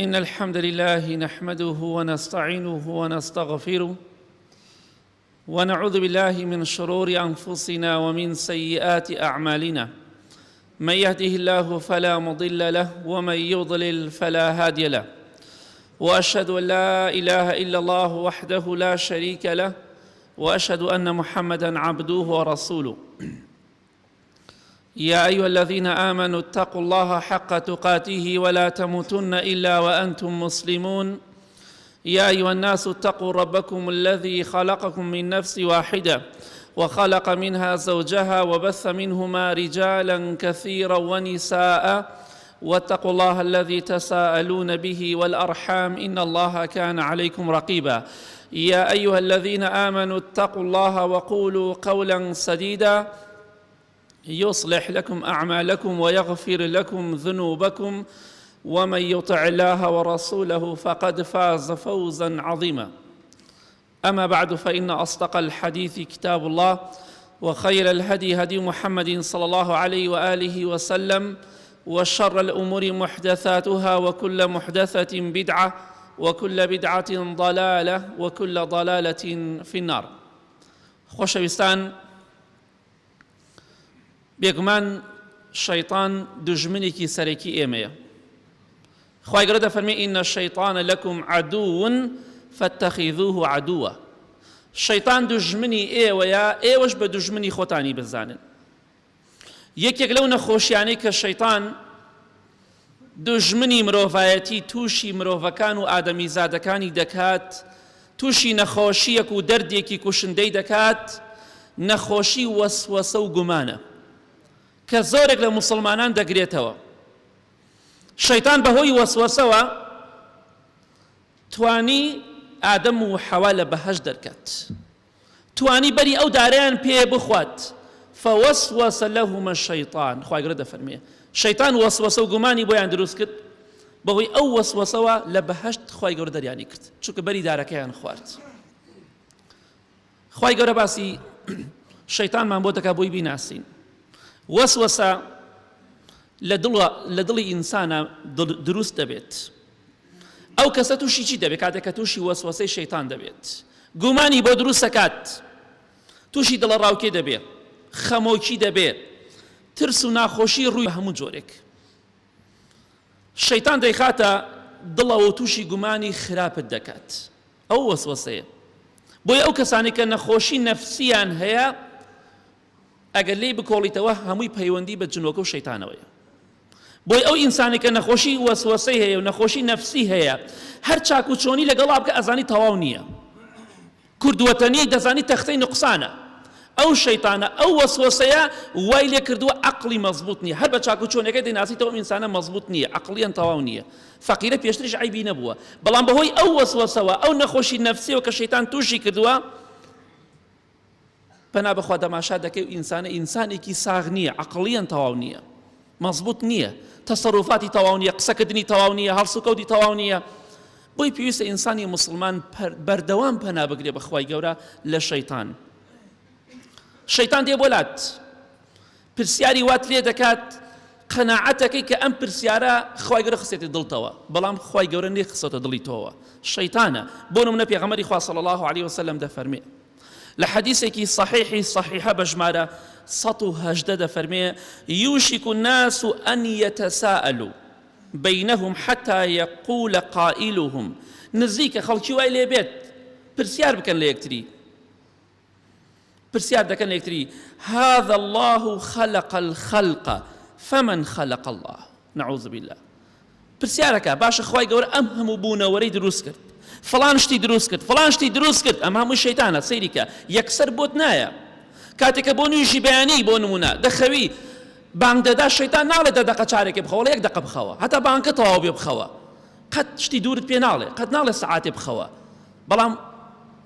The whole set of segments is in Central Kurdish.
إن الحمد لله نحمده ونستعينه ونستغفره ونعوذ بالله من شرور أنفسنا ومن سيئات أعمالنا من يهده الله فلا مضل له ومن يضلل فلا هادي له وأشهد أن لا إله إلا الله وحده لا شريك له وأشهد أن محمدا عبده ورسوله يا أيها الذين آمنوا اتقوا الله حق تقاته ولا تموتن إلا وأنتم مسلمون يا أيها الناس اتقوا ربكم الذي خلقكم من نفس واحدة وخلق منها زوجها وبث منهما رجالا كثيرا ونساء واتقوا الله الذي تساءلون به والأرحام إن الله كان عليكم رقيبا يا أيها الذين آمنوا اتقوا الله وقولوا قولا سديدا يصلح لكم أعمالكم ويغفر لكم ذنوبكم ومن يطع الله ورسوله فقد فاز فوزا عظيما أما بعد فإن أصدق الحديث كتاب الله وخير الهدي هدي محمد صلى الله عليه وآله وسلم وشر الأمور محدثاتها وكل محدثة بدعة وكل بدعة ضلالة وكل ضلالة في النار خۆشەویستان بێگومان شەیطان دوژمنێکی سەرەکی ئێمەیە خوای گەورە دەفەرمێ إن الشیطان لکم عدو فاتخذوه عدوا شەیطان دوژمنی ئێوەیە ئێوەش بە دوژمنی خۆتانی بزانن یەکێک لەو نەخۆشیانەی کە شەیطان دوژمنی مرۆڤایەتی تووشی مرۆڤەکان و ئادەمیزادەکانی دەکات، تووشی نەخۆشییەک و دەردێکی کوشندەی دەکات، نەخۆشی وەسوەسە و گومانە کە زۆرێک لە موسڵمانان دەگرێتەوە. شەیتان بەهۆی وەسوەسەوە توانی ئادەم و حەوا لە بەهەشت دەرکات. توانی بەری ئەو دارەیان پێ بخوات، فوسوس لهما الشیطان، خوای گەورە دەفەرموێ شەیتان وەسوەسە و گومانی بۆیان دروست کرد، بەهۆی ئەو وەسوەسەوە لە بەهەشت خوای گەورە دەریانی کرد، چونکە بەری دارەکەیان خوارد. خوای گەورە باسی شەیتانمان بۆ دەکات بۆی بیناسین. وەسوەسە لە دڵ لە دڵی ئینسانە دروست دەبێت. ئەو کەسە تووشی چی دەبێت کاتێک کە تووشی وەسوەسەی شەیتان دەبێت گومانی بۆ دروست دەکات تووشی دڵەڕاوکێ دەبێت خەمۆکی دەبێت ترس و ناخۆشی ڕووی هەموو جۆرێک شەیتان دەیخاتە دڵەوە و تووشی گومانی خراپت دەکات ئەو وەسوەسەیە بۆیە ئەو کەسانی کە نەخۆشی نەفسیان هەیە ئەگەر لێی بکۆڵیتەوە هەمووی پەیوەندی بە جنۆکە و شەیتانەوەیە بۆی ئەو ئینسانی کە نەخۆشی وەسوەسەی هەیە و نەخۆشی نەفسی هەیە هەر چاک و چۆنی لەگەڵا بکە ئەزانی تەواو نییە کوردوەتەنی دەزانی تەختەی نوقسانە ئەو شەیتانە ئەو وەسوەسەیە وای لێ کردووە عەقڵی مەزبوط نییە هەر بە چاک و چۆنەکەی دەیناسیتەوە ئەم ئینسانە مەزبوط نییە عەقڵیان تەواو نییە فەقیرە پێشتریش عەیبی نەبووە بەڵام بەهۆی ئەو وەسوەسەوە ئەو نەخۆشی نەفسیەوە کە شەیتان تووشی کردووە پەنا بەخوا تەماشا دەکەی و ئینسانە ئینسانێکی ساغ نییە عەقڵیەن تەواو نییە مەزبوط نییە تەسەروفاتی تەواو نییە قسەکردنی تەواو نییە هەڵسوکەوتی تەواو نییە بۆی پێویستە ئینسانی موسڵمان بەردەوام پەنا بگرێ بە خوای گەورە لە شەیتان شەیتان دێ بۆ لات پرسیاری وات لێ دەکات قەناعەتەکەی کە ئەم پرسیارە خوای گەورە خستێتە دڵتەوە بەڵام خوای گەورە نەیخستۆتە دڵی تۆوە شەیتانە بۆ نمونە پێغەمبەری خوا صلی الله علیه وسلم دەفەرمێ لە حەدیثێکی صحیحی صحیحە بە ژمارە 118 دەفەرمێ یوشک الناس أن يتساءلوا بينهم حتى يقول قائلهم نزیکە خەڵکی وای لێ بێت پرسیار بکەن لە یەکتری پرسیار دەکەن لە یەکتری، هذا اللە خلق الخلق فمن خلق اللە نعوذ باللە پرسیارەکە باشە خوای گەورە ئەم هەموو بوونەوەرەی دروست کرد فڵان شتی دروست کرد فڵان شتی دروست کرد ئەم هەموو شەیتانە سەیری کە یەکسەر بۆت نایە کاتێک کە بۆ نوێژی بەیانی بۆ نمونە دەخەوی بانگ دەدا شەیتان ناڵێ دە دەقە چارێکێ بخەوە یەک دەقە بخەوە هەتا بانکە تەواو بێ بخەوە قەت شتی دوورت پێ ناڵێ قەت ناڵێ سەعاتێ بخەوە بەڵام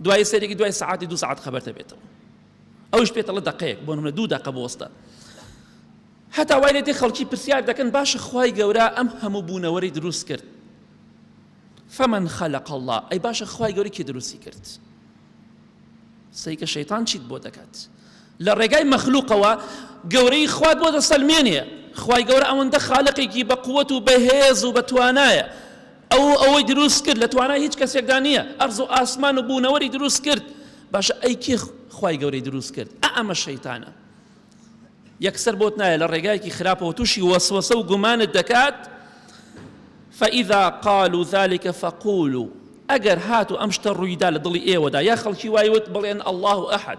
دوایی سەیرێکی دوای سەعاتی دوو سەعات خەبەر دەبێتەوە ئەوش پێتەڵە دەقەیەک بۆ نمونە دوو دەقە بوەستە هەتا وای لێ دێ خەڵکی پرسیار دەکەن باشە خوای گەورە ئەم هەموو بوونەوەری دروست کرد فمن خلق الله ئەی باشە خوای گەورە کێ دروستی کرد سەیکە شەیتان چیت بۆ دەکات لە ڕێگای مەخلوقەوە گەورەی خوات بۆ دەسەلمێنێ خوای گەورە ئەوەندە خالقێکی بە قووەت و بەهێز و بە توانایە. ئەو ئەوەی دروست کرد لە توانای هیچ کەسێکدا نییە، ئەرز و ئاسمان و بوونەوەری دروست کرد. باشە ئەی کێ خوای گەورەی دروست کرد؟ ئا ئەمە شەیتانە. یەکسەر بۆت نایە لە ڕێگایەکی خراپەوە تووشی وەسوەسە و گومانت دەکات. فإذا قالوا ذلك فقولوا، ئەگەر هاتو ئەم شتە ڕوویدا لە دڵی ئێوەدا یا خەڵکی وای وت بڵێن الله أحد.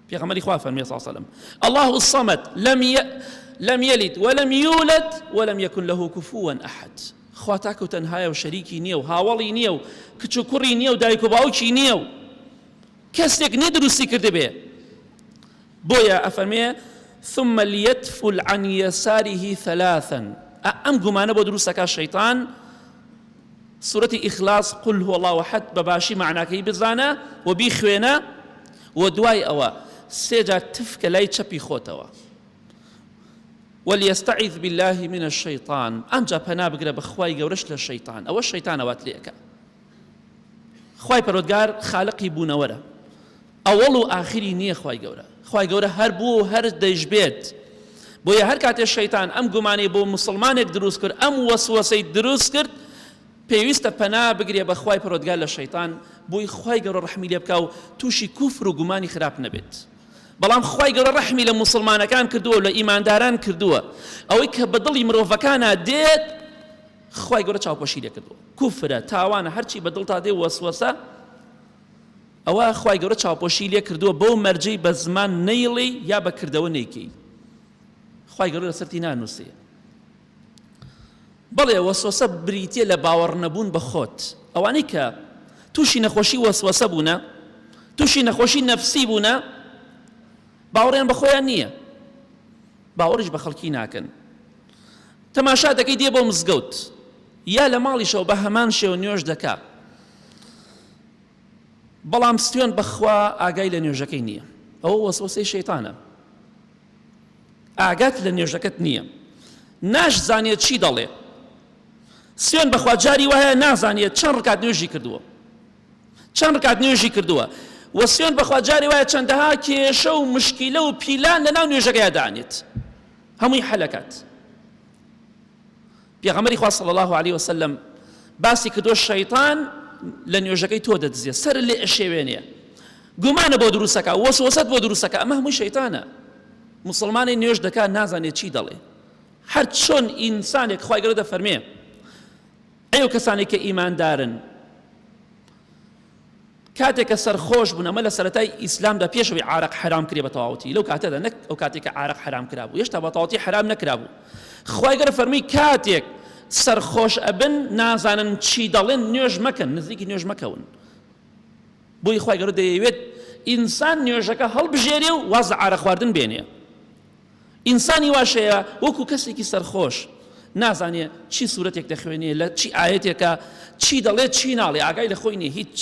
پێغەمبەری خوا فەرمی صلی الله علیه وسلم الله الصمد لم ي... لم يلد ولم يولد ولم يكن له كفوا أحد. خوا تاکە و تەنهایە و شەریکی نییە و هاوەڵی نییە و کچ و کوڕی نییە و دایک و باوکی نییە و کەسێک نییە دروستی کردبێ. بۆیە ئەفەرمێ ثم ليتفل عن يساره ثلاثا. ئەم گومانە بۆ دروستەکە شەیطان. سورەتی ئیخلاص قل هو الله احد بە باشی معناکەی بزانە و بیخوێنە و دوای ئەوە سێ جار تفکە لای چەپی خۆتەوە. وليستعذ بالله من الشيطان، ئەمجا پەنا بگرە بە خوای گەورەش لە شەیطان. ئەوە شەیطانە وات لێکە. خوای پەروەردگار خالقی بوونەوەرە، ئەوەڵ و ئاخری نییە خوای گەورە. خوای گەورە هەر بوو و هەر دەیشبێت. بۆیە هەر کاتێ شەیطان ئەم گومانەی بۆ موسڵمانێک دروست کرد، ئەم وەسوەسەی دروست کرد، پێویستە پەنا بگرێ بە خوای پەروەردگار لە شەیطان، بۆی خوای گەورە ڕەحمی لێ بکا و تووشی کوفر و گومانی خراپ نەبێت. بەڵام خوای گەورە ڕەحمی لە موسڵمانەکان کردووە و لە ئیمانداران کردووە، ئەوەی کە بە دڵی مرۆڤەکانا دێت خوای گەورە چاوپۆشی لێ کردووە. کوفرە، تاوانە، هەرچی بە دڵتا دێ وەسوەسە، ئەوە خوای گەورە چاوپۆشی لێ کردووە بەو مەرجەی بە زمان نەیڵێی یا بە کردەوە نەیکەی، خوای گەورە لەسەرتی نانووسێ. بەڵێ وەسوەسە بریتیە لە باوەڕ نەبوون بە خۆت. ئەوانەی کە تووشی نەخۆشی وەسوەسە بوونە، تووشی نەخۆشی نەفسی بوونە، باوەڕیان بە خۆیان نییە، باوەڕیش بە خەڵکی ناکەن. تەماشا دەکەی دێ بۆ مزگەوت یا لە ماڵیشەوە بە هەمان شێوە نوێژ دەکا، بەڵام سوێن بەخوا ئاگای لە نوێژەکەی نییە. ئەوە وەسوەسەی شەیتانە. ئاگات لە نوێژەکەت نییە، ناشزانێت چی دەڵێ. سوێن بەخوا جاری وایە نازانێت چەند ڕکات نوێژی کردووە، چەند ڕکات نوێژی کردووە. و سوێن بەخوا جاری وایە چەندەها کێشە و مشکیلە و پیلان لەناو نوێژەکەیا دانێت، هەمووی حەلەکات. پێغەمبەری خوا صلی الله علیه وسلم باسی کردووە شەیطان لە نوێژەکەی تۆ دەدزێ، سەر لێ ئەشێوێنێ، گومانە بۆ دروستەکە، وەسوەسەت بۆ دروستەکە. ئەمە هەمووی شەیطانە. مسلمانی نوێژ دەکات نازانێت چی دەڵێ. هەر چۆن ئینسانێک خوای گەورە دەفەرمێ ئەو کەسانێک کە ئیماندارن کاتێک کە سەرخۆش بوون، ئەمە لە سەرەتای ئیسلامدا پێشەوەی عارەق حەرام کرێ بە تەواوەتی، لەو کاتەدا نەک ئەو کاتێک کە عارەق حەرام کرابوو، هێشتا بە تەواوەتی حەرام نەکرابوو. خوای گەورە فەرمووی کاتێک سەرخۆش ئەبن نازانن چی دەڵێن نوێژ مەکەن، نزیکی نوێژ مەکەون. بۆی خوای گەورە دەیەوێت ئینسان نوێژەکە هەڵبژێرێ و واز لە عارەق خواردن بێنێ. ئینسانی واش هەیە وەکو کەسێکی سەرخۆش نازانێ چی سورەتێک دەخوێنێ، لە چی ئایەتێکە، چی دەڵێ چی ناڵێ، ئاگای لە خۆی نییە هیچ.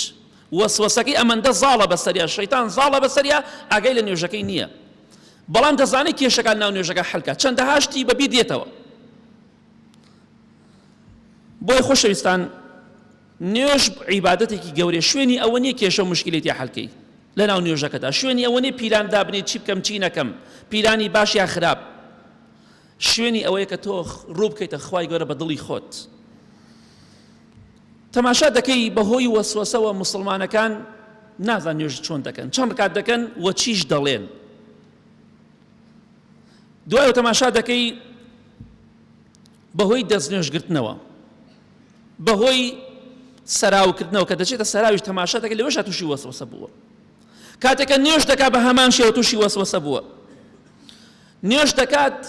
وەسوەسەکەی ئەمەندە زاڵە بەسەریا، شەیتان زاڵە بەسەریا، ئاگای لە نوێژەکەی نییە، بەڵام دەزانێت کێشەکان ناو نوێژەکە حەلکە، چەندەها شتی بەبیر دێتەوە. بۆیە خۆشەویستان نوێژ عیبادەتێکی گەورەیە، شوێنی ئەوە نییە کێشە و مشکلەی تیا حەلکەی لەناو نوێژەکەدا، شوێنی ئەوە نییە پیلان دابنێی چی بکەم چی نەکەم، پیلانی باش یا خراپ. شوێنی ئەوەیە کە تۆ ڕوو بکەیتە خوای گەورە بە دڵی خۆت. تەماشا دەکەی بەهۆی وەسوەسەوە موسڵمانەکان نازان نوێژ چۆن دەکەن، چەند ڕکات دەکەن و چیش دەڵێن. دوای تەماشا دەکەی بەهۆی دەستنوێژگرتنەوە، بەهۆی سەراوکردنەوە کە دەچێتە سەراویش تەماشا دەکەی لەوەشا تووشی وەسوەسە بووە. کاتێک کە نوێژ دەکات بە هەمان شێوە تووشی وەسوەسە بووە. نوێژ دەکات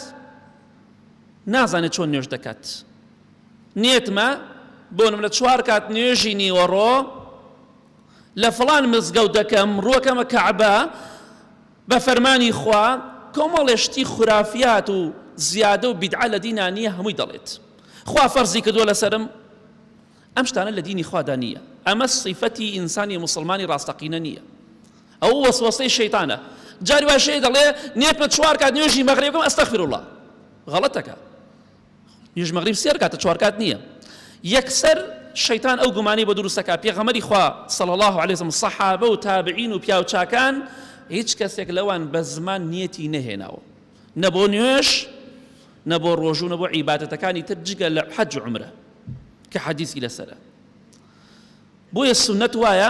نازانێت چۆن نوێژ دەکات. نێتمە بۆ نمونە چوار کات نوێژی نیوەڕۆ لە فڵان مزگەوت دەکەم، ڕووەکەمە کەعبە بە فەرمانی خوا، کۆمەڵێ شتی خورافیات و زیادە و بیدعە لە دینا نییە، هەمووی دەڵێت خوا فەرزی کردووە لەسەرم. ئەم شتانە لە دینی خوادا نییە، ئەمە سیفەتی ئینسانی موسڵمانی ڕاستەقینە نییە، ئەوە وەسوەسەی شەیتانە. جاری وایش هەیە دەڵێ نێتمە چوار کات نوێژی مەغریب بکەم، ئەستەغفیرولڵا، غەڵەتەکە. نوێژ مەغریب سێ ڕکاتە، چوار کات نییە. یەکسەر شەیتان ئەو گومانەی بۆ دروست دەکات. پێغەمبەری خوا صلی الله علیه وسلم، سەحابە و تابعین و پیاوچاکان هیچ کەسێک لەوان بە زمان نیەتی نەهێناوە، نە بۆ نوێژ نە بۆ ڕۆژوو نە بۆ عیبادەتەکانی تر جگە لە حەج و عومرە. کە حەدیسی لەسەرە. بۆیە سوننەت وایە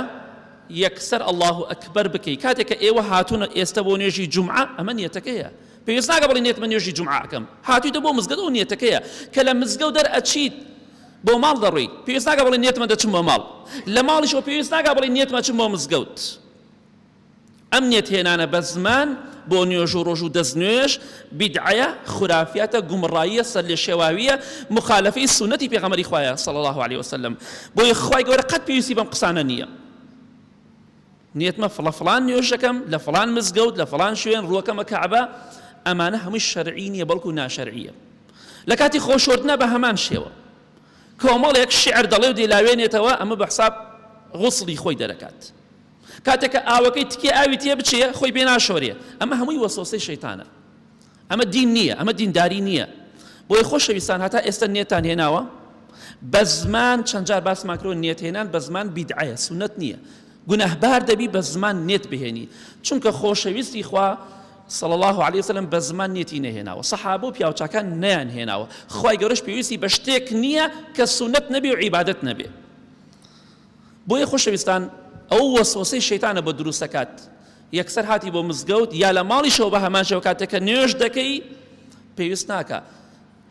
یەکسەر اللە اکبر بکەی کاتێک کە ئێوە هاتوونە ئێستە بۆ نوێژی جومعە ئەمە نیەتەکەیە پێویست ناکە بڵێ نیەتمە نوێژی جومعە ئەکەم هاتوویتە بۆ مزگەوت ئەو نیەتەکەیە کە لە مزگەوت دەرئەچیت بۆ ماڵ دەڕۆی پێویست ناکە بڵێ نیەتمە دەچم بۆ ماڵ لە ماڵیشەوە پێویست ناکە بڵێ نیەتمە چم بۆ مزگەوت. ئەم نێت هێنانە بە زمان بۆ نوێژ و ڕۆژ و دەست نوێژ بیدعەیە، خورافیاتە، گومڕاییە، سەرلێشێواوییە، موخالەفەی سوننەتی پێغەمبەری خوایە صلی اللە علیە وسلم، بۆیە خوای گەورە قەت پێویستی بەم قسانە نییە. نێتمە فڵە فڵان نوێژ دەکەم لە فڵان مزگەوت لە فڵان شوێن ڕووەکەمە کەعبە، ئەمانە هەمووی شەرعی نییە بەڵکو ناشەرعییە. لە کاتی خۆشۆردنە بە هەمان شێوە کۆمەڵێک شیعر دەڵێ و دەیلاوێنێتەوە ئەمە بە حساب غوسڵی خۆی دەرەکات. کاتێک کە ئاوەکەی تکێ ئاوی تێ بچێ خۆی پێ ناشۆرێ ئەمە هەمووی وەسوەسەی شەیتانە ئەمە دین نییە ئەمە دینداری نییە بۆیە خۆشەویستان هەتا ئێستا نێتان هێناوە بە زمان چەند جار باسمان کرۆ نێت هێنان بە زمان بیدعەیە سونەت نییە گوناهبار دەبی بە زمان نێت بهێنی چونکە خۆشەویستی خوا صلی الله علیه وسلم بە زمان نێتی نەهێناوە سەحابە و پیاوچاکان نەیان هێناوە خوای گەورەش پێویستی بە شتێک نییە کە سونەت نەبێ و عیبادەت نەبێ بۆیە خۆشەویستان ئەو وەسوەسەی شەیتانە بۆ دروست دەکات یەکسەر هاتی بۆ مزگەوت یا لە ماڵیشەوە بە هەمان شێوە کاتێک کە نوێژ دەکەی پێویست ناکە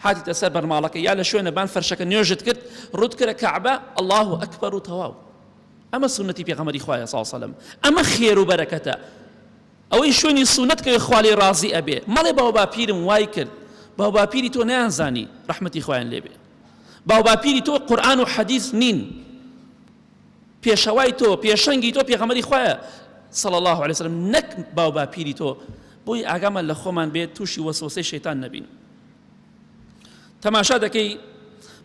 هاتیتە سەر بەرماڵەکە یا لە شوێنە بان فەرشەکە نوێژت کرد ڕوت کرە کەعبە الله ئەکبەر و تەواو ئەمە سوننەتی پێغەمبەری خوایە صلی الله علیه وسلم ئەمە خێر و بەرەکەتە ئەوەی شوێنی سوننەت کەوێ خوا لێی ڕازی ئەبێ مەڵێ باوباپیرم وای کرد باوباپیری تۆ نەیانزانی ڕەحمەتی خوایان لێبێ باوباپیری تۆ قورئان و حەدیث نین پێشەوای تۆ پێشەنگی تۆ پێغەمبەری خوایە صلی الله علیه وسلم نەک باوباپیری تۆ بۆی ئاگامان لە خۆمان بێت تووشی وەسوەسەی شەیتان نەبین تەماشا دەکەی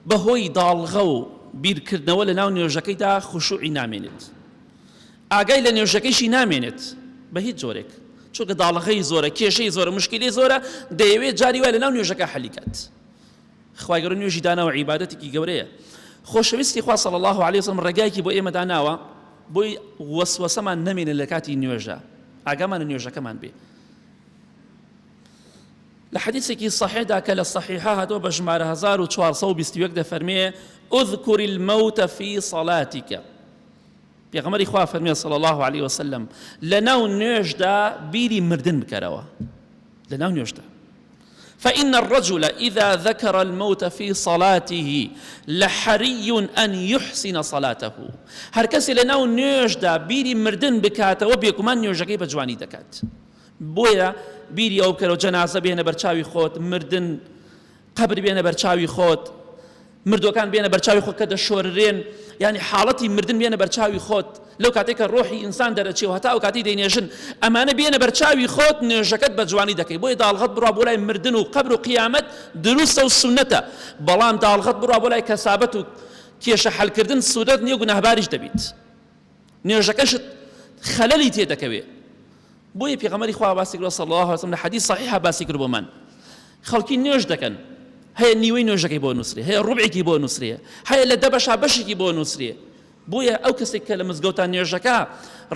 بەهۆی داڵغە و بیرکردنەوە لە ناو نوێژەکەیدا خشوعی نامێنێت ئاگای لە نوێژەکەیشی نامێنێت بە هیچ جۆرێک چونکە داڵغەی زۆرە کێشەی زۆرە مشکلی زۆرە دەیەوێت جاری وای لە ناو نوێژەکە حەلی کات خوای گەورە نوێژی داناوە عیبادەتێکی گەورەیە خۆشەویستی خوا صلی الله علیه وسلم ڕێگایەکی بۆ ئێمە داناوە بۆی وەسوەسەمان نەمێنێت لە کاتی نوێژە ئاگامان لە نوێژەکەمان بێ لە حەدیثێکی صحیحدا کە لە صحیحە هاتووە بە ژمارە 1421 دەفەرمێ اذکر الموت فی صلاتک پێغەمبەری خوا فەرمی صلی الله علیه وسلم لە ناو نوێژدا بیری مردن بکەرەوە لە ناو نوێژدا فإن الرجل إذا ذكر الموت في صلاته لحري أن يحسن صلاته هەر کەسێ لە ناو نوێژدا بیری مردن بکاتەوە بێگومان نوێژەکەی بە جوانی دەکات بۆیە بیری ئەو بکەرەوە جەنازە بێنە بەرچاوی خۆت مردن قەبر بێنە بەرچاوی خۆت مردوەکان بێنە بەرچاوی خۆت کە دەشۆررێن یعنی حاڵەتی مردن بێنە بەرچاوی خۆت لەو کاتێک کە ڕۆحی ئینسان دەرەچێ و هەتا ئەو کاتی دەینێژن ئەمانە بێنە بەرچاوی خۆت نوێژەکەت بە جوانی دەکەی بۆیە داڵغەت بڕوا بۆ لای مردن و قەبر و قیامەت دروستە و سوننەتە بەڵام داڵغەت بڕوا بۆ لای کەسابەت و کێشە حەلکردن سوننەت نییە گوناهباریش دەبیت نوێژەکەشت خەلەلی تێدەکەوێ بۆیە پێغەمبەری خوا باسی کردووە صلی الله علیه وسلم لە حەدیث صحیحە باسی کرد بۆمان خەڵکی نوێژ دەکەن هەیە نیوەی نوێژەکەی بۆ نووسرێ هەیە ڕوبعێکی بۆ نووسرێ هەیە لە دە بەشا بەشێکی بۆ نووسرێ بۆیە ئەو کەسێک کە لە مزگەوتان نوێژەکە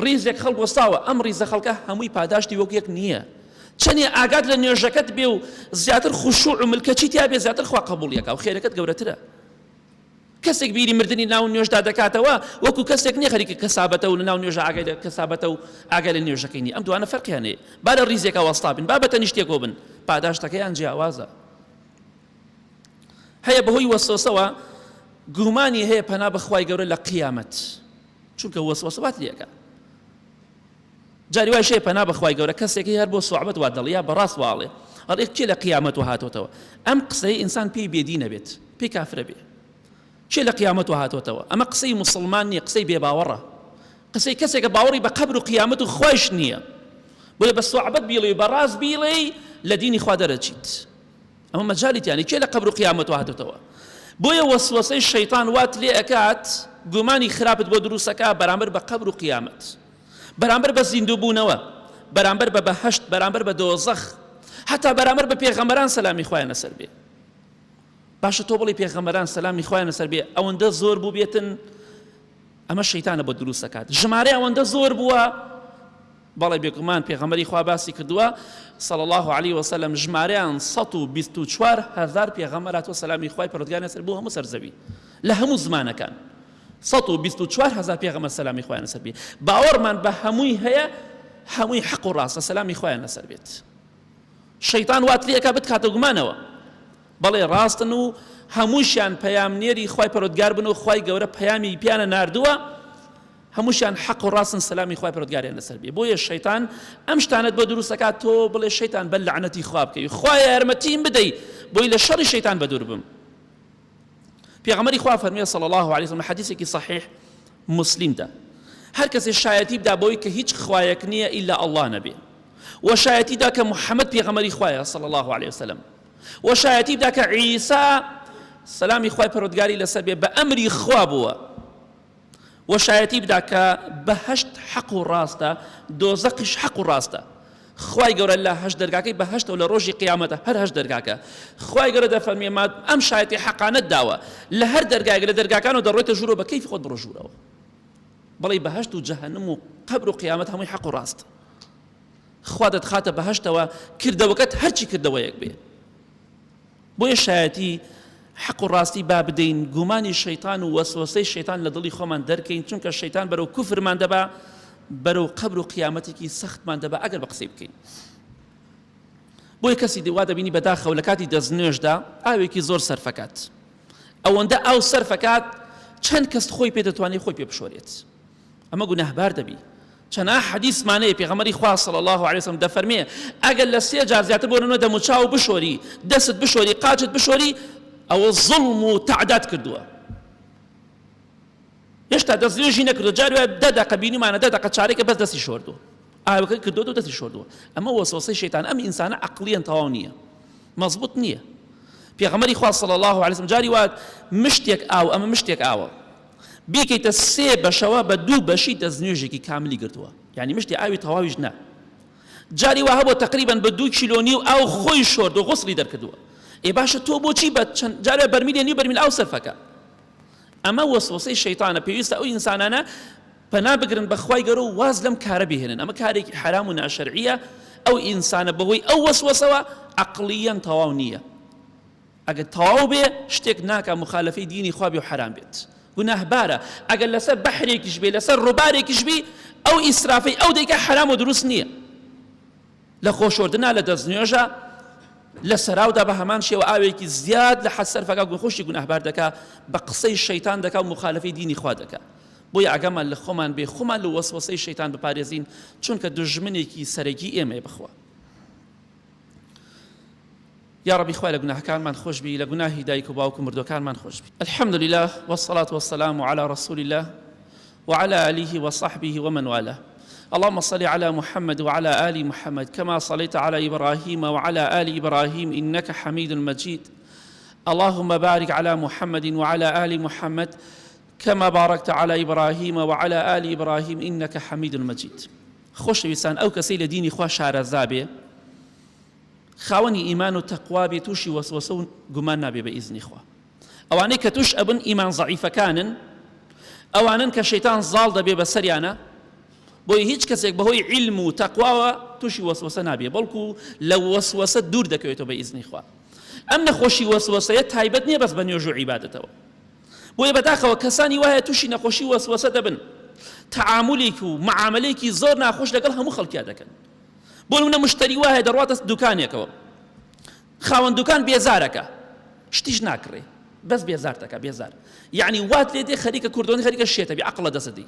ڕیزێک خەڵک وەستاوە ئەم ڕیزە خەڵکە هەمووی پاداشتی وەک یەک نییە چەنێ ئاگات لە نوێژەکەت بێ و زیاتر خشوع و ملکەچی تیا بێ زیاتر خوا قبوڵیەکە و خێرەکەت گەورەترە کەسێک بیری مردنی ناو نوێژدا دەکاتەوە وەکو کەسێک نییە خەریکە کەسابەتە و لەناو نوێژە ئاگای لە کەسابەتە و ئاگای لە نوێژەکەی نییە ئەم دوانە فەرقیان هەیە با لە ڕیزێکا وەستا بن با بە تەنیشتێکەوە بن پاداشتەکەیان جیاوازە هەیە بەهۆی وەسوەسەوە گومانی هەیە پەنا بە خوای گەورە لە قیامەت چونکە وەسوەسە وات لێکە جاری وایش هەیە پەنا بەخوای گەورە کەسێکی هەر بۆ سوعبەت وا دەڵێ یا بەڕاست واڵێ ئەڵێ کێ لە قیامەت هاتۆتەوە ئەم قسەی ئینسان پێی بێدینە بێت پێی کافرە بێ کێ لە قیامەت هاتۆتەوە ئەمە قسەی موسڵمان نییە قسەی بێباوەڕە قسەی کەسێکە باوەڕی بە قەبر و قیامەت و خوایش نییە بۆیە بە سوعبەت بیڵێ و بەڕاست بیڵێ لە دینی خوا دەرەچیت ئەمە مەجالی تیانە کێ لە قەبر و قیامەت هاتۆتەوە بۆیە وەسوەسەی شەیتان وات لێ ئەکات گومانی خراپت بۆ دروستەکە بەرامبەر بە قەبر و قیامەت بەرامبەر بە زیندووبوونەوە، بەرامبەر بە بەهەشت، بەرامبەر بە دۆزەخ، هەتا بەرامبەر بە پێغەمبەران سەلامی خوایان لەسەر بێ. باشە تۆ بڵێ پێغەمبەران سەلامی خوایان لەسەر بێ ئەوەندە زۆر بوو بێتن ئەمە شەیتانە بۆ دروست دەکات ژمارەی ئەوەندە زۆر بووە. بەڵێ بێگومان پێغەمبەری خوا باسی کردووە صلی الله علیه وسلم ژمارەیان 124 هەزار پێغەمبەر هاتووە سەلامی خوای پەروەردگار لەسەر بۆ هەموو سەر زەوی لە هەموو زمانەکان 124 هەزار پێغەمبەر سەلامی خوایان لەسەر بێ باوەڕمان بە هەمووی هەیە هەمووی حەق و ڕاستە سەلامی خوایان لەسەر بێت شەیتان وات لێکا بتکاتە گومانەوە بەڵێ ڕاستن و هەمووشیان پەیامنێری خوای پەرۆدگار بن و خوای گەورە پەیامی پیانە ناردووە هەمووشیان حەق و ڕاستن سەلامی خوای پەروەردگاریان لەسەر بێ بۆیە شەیتان ئەم شتانەت بۆ دروست دەکات تۆ بڵێ شەیتان بەر لەعنەتی خوا بکەوی خوایە یارمەتیم بدەی بۆی لە شەڕی شەیتان بەدوور بم پێغەمبەری خوا فەرمیە صلی الله علیه وسلم حدیثێکی صحیح مسلمدا هەر کەسێ شایەتی بدا بۆی کە هیچ خوایەک نییە ئیلا ئەڵڵا نەبێ و شایەتی دا کە محەممەد پێغەمبەری خوایە صلی الله علیه وسلم و شایەتی بدا کە عیسا سەلامی خوای پەروەردگاری لەسەر بێ بە ئەمری خوا بووە وە شایەتی بدا کە بەهەشت حەق و ڕاستە دۆزەقیش حەق و ڕاستە خوای گەورە لە هەشت دەرگاکەی بەهەشتەوە لە ڕۆژی قیامەتە هەر هەشت دەرگاکە خوای گەورە دەفەرموێ ما ئەم شایەتی حەقانەت داوە لە هەر دەرگایەک لە دەرگاکانەوە دەڕۆیتە ژوورەوە بە کەیفی خۆت بڕۆ ژوورەوە بەڵێ بەهەشت و جەهەنم و قەبر و قیامەت هەمووی حەق و ڕاست خوا دەتخاتە بەهەشتەوە کردەوەکەت هەرچی کردەوەیەک بێ بۆیە شایەتی حەق و ڕاستی با بدەین، گومانی شەیتان و وەسوەسەی شەیتان لە دڵی خۆمان دەرکەین، چونکە شەیتان بەرەو کوفرمان دەبا، بەرەو قەبر و قیامەتێکی سەختمان دەبا ئەگەر بە قسەی بکەین. بۆیە کەسی وا دەبینی بەداخەوە لە کاتی دەستنوێژدا ئاوێکی زۆر سەرفەکات، ئەوەندە ئاو سەرفەکات چەند کەس خۆی پێ دەتوانێت خۆی پێ بشۆرێت، ئەمە گوناهبار دەبی. چەنەها حەدیسمان هەیە پێغەمبەری خوا صلی اللە علیە وسلم دەفەرمێ ئەگەر لە سێ جار زیاتر بۆ نمونە دەموچاو بشۆری دەست بشۆری قاچت بشۆری ئەوە زوڵم و تەعدات کردووە هێشتا دەست نوێژی نەکردو جار وایە دە دەقە بینیمانە دە دەقە چارێکە بەس دەستی شۆردووە ئاوەکە کردووە و دەستی شۆردووە ئەمە وەسوەسەی شەیتان ئەم ئینسانە عەقڵیەن تەواو نییە مەزبوط نییە پێغەمبەری خوا صلی الله علیه وسلم جاری وا مشتێک ئاو ئەمە مشتێک ئاوە بیکەیتە سێ بەشەوە بە دوو بەشی دەستنوێژێکی کاملی گرتووە یعنی مشتی ئاوی تەواویش نا جاری وا هەبووە تقریبا بە دوو کیلۆ نیو ئاو خۆی شۆرد و غوسڵی دەرکردووە ئێ باشە تۆ بۆچی بە چەند جارێ بەرمیلێ نیو بەرمیل ئاو سەرفەکە ئەمە وەسوەسەی شەیتانە پێویستە ئەو ئینسانانە پەنا بگرن بە خوای گەورە و واز لەم کارە بهێنن ئەمە کارێکی حەرام و ناشەرعیە ئەو ئینسانە بەهۆی ئەو وەسوەسەوە عەقڵیەن تەواو نییە ئەگەر تەواو بێ شتێک ناکا موخالەفەی دینی خوا بێ و حەرام بێت گوناهبارە ئەگەر لەسەر بەحرێکیش بێ لەسەر ڕووبارێکیش بی ئەو ئیسرافەی ئەو دەیکا حەرام و دروست نییە لە خۆشۆردنا لە دەستنوێژە لە سەراودا بە هەمان شێوە ئاوێکی زیاد لە حەد سەرفەکە گوخۆشی گوناهبار دەکا بە قسەی شەیتان دەکا و مخالفەی دینی خوا دەکا بۆیە ئاگامان لە خۆمان بێ خۆمان لە وەسوەسەی شەیتان بپارێزین چونکە دوژمنێکی سەرەکی ئێمەیە بەخوا یاڕەبی خوای لە گوناهەکانمان خۆش بی لە گوناهی دایک و باوک و مردوەکانمان خۆش بی. الحمد لله والصلاة والسلام علی رسول الله وعلی آله وصحبه ومن والاه اللهم صل على محمد وعلى آل محمد كما صليت على إبراهيم وعلى آل إبراهيم إنك حميد مجيد اللهم بارك على محمد وعلى آل محمد كما باركت على إبراهيم وعلى آل إبراهيم إنك حميد مجيد خۆشەویستان ئەو کەسەی لە دینی خوا شارەزا بێ خاوەنی ئیمان و تەقوا بێ تووشی وەسوەسە و گومان نابێ بە ئیزنی خوا ئەوانەی کە توش ئەبن ئیمان زەعیفەکانن ئەوانن کە شەیتان زاڵ دەبێ بەسەریانە بۆیە هیچ کەسێک بەهۆی عیلم و تەقواوە تووشی وەسوەسە نابێ بەڵکو لە وەسوەسە دوور دەکەوێتەوە بە ئیزنی خوا ئەم نەخۆشی وەسوەسەیە تایبەت نییە بەس بە نوێژ و عیبادەتەوە بۆیە بەداخەوە کەسانی وایە تووشی نەخۆشی وەسوەسە دەبن تەعامولێک و معاملەیەکی زۆر ناخۆش لەگەڵ هەموو خەڵکیا دەکەن بۆ نمونە مشتەری وا هەیە دەڕواتە دوکانێکەوە خاوەن دوکان بێزارەکە شتیش ناکڕێ بەس بێزار دەکا بێزار یعنی وات لێ دێ خەریکە کوردۆنی خەریکە شێتە بی عەقڵە دەسەدی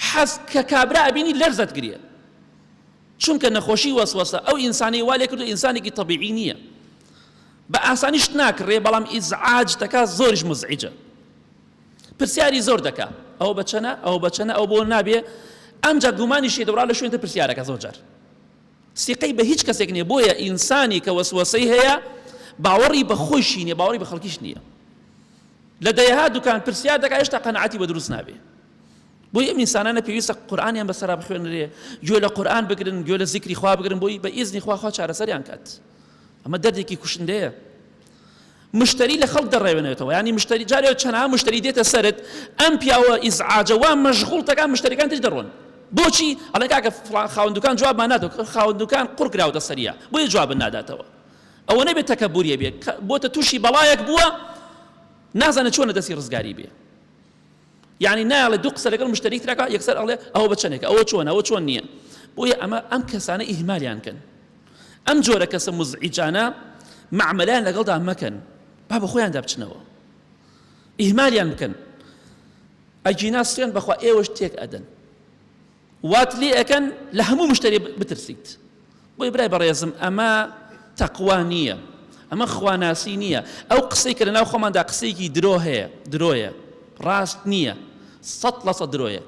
حەز کە کابرا ئەبینی لەرزەت گرێ چونکە نەخۆشی وەسوەسە ئەو ئینسانی وا لێ کردو ئینسانێکی تەبیعی نییە بە ئاسانی شت ناکڕێ بەڵام ئیزعاج دەکا زۆریش مزعیجە پرسیاری زۆر دەکا ئەوە بە چەنە ئەوە بە چەنە ئەو بۆ نابێ ئەمجا گومانیشی دەبڕا لە شوێنتە پرسیارەکە زۆر جار سیقەی بە هیچ کەسێک نییە بۆیە ئینسانی کە وەسوەسەی هەیە باوەڕی بە خۆیشی نییە باوەڕی بە خەڵکیش نییە لە دەیەها دوکان پرسیار دەکا هێشتا قەناعەتی بە دروست نابێ بۆی ئەم ئینسانانە پێویستە قورئانیان بەسەرا بخوێنرێ گوێ لە قورئان بگرن گوێ لە زیکری خوا بگرن بۆی بە ئیزنی خوا خوا چارەسەریان کات ئەمە دەردێکی کوشندەیە مشتەری لە خەڵک دەڕەوێنێتەوە یانی مشتەری جارێ چەنها مشتەری دێتە سەرت ئەم پیاوە ئیزعاجە وا مەشغوڵ دەکات مشتەریەکان تر دەڕۆن. بۆچی؟ ئەڵێ کاکە فڵان خاوەن دوکان جوابمان نادەوە، خاوەن دوکان قوڕ کراوەتە سەریا بۆیە جوابت ناداتەوە. ئەوە نەبێ تەکەبوریە بێ بۆتە تووشی بەڵایەک بووە نازانێت چۆنە دەستی ڕزگاری بێ. یعنی نایەڵێ دوو قسە لەگەڵ مشتەری ترەکە یەکسەر ئەڵێ ئەوە بە چەندێکە ئەوە چۆنە ئەوە چۆن نییە. بۆیە ئەمە ئەم کەسانە ئیهمالیان کەن، ئەم جۆرە کەسە مزعیجانە مەعمەلەیان لەگەڵدا مەکەن، با بە خۆیاندا بچنەوە، ئیهمالیان بکەن. ئەگینا سوێن بەخوا ئێوەش تێک ئەدەن، وات لێ ئەکەن لە هەموو مشتەری بترسیت. بۆیە برای بەڕێزم ئەمە تەقوا نییە، ئەمە خواناسی نییە. ئەو قسەی کە لەناو خۆماندا قسەیەکی درۆ هەیە، درۆیە، ڕاست نییە، 100% درۆیە.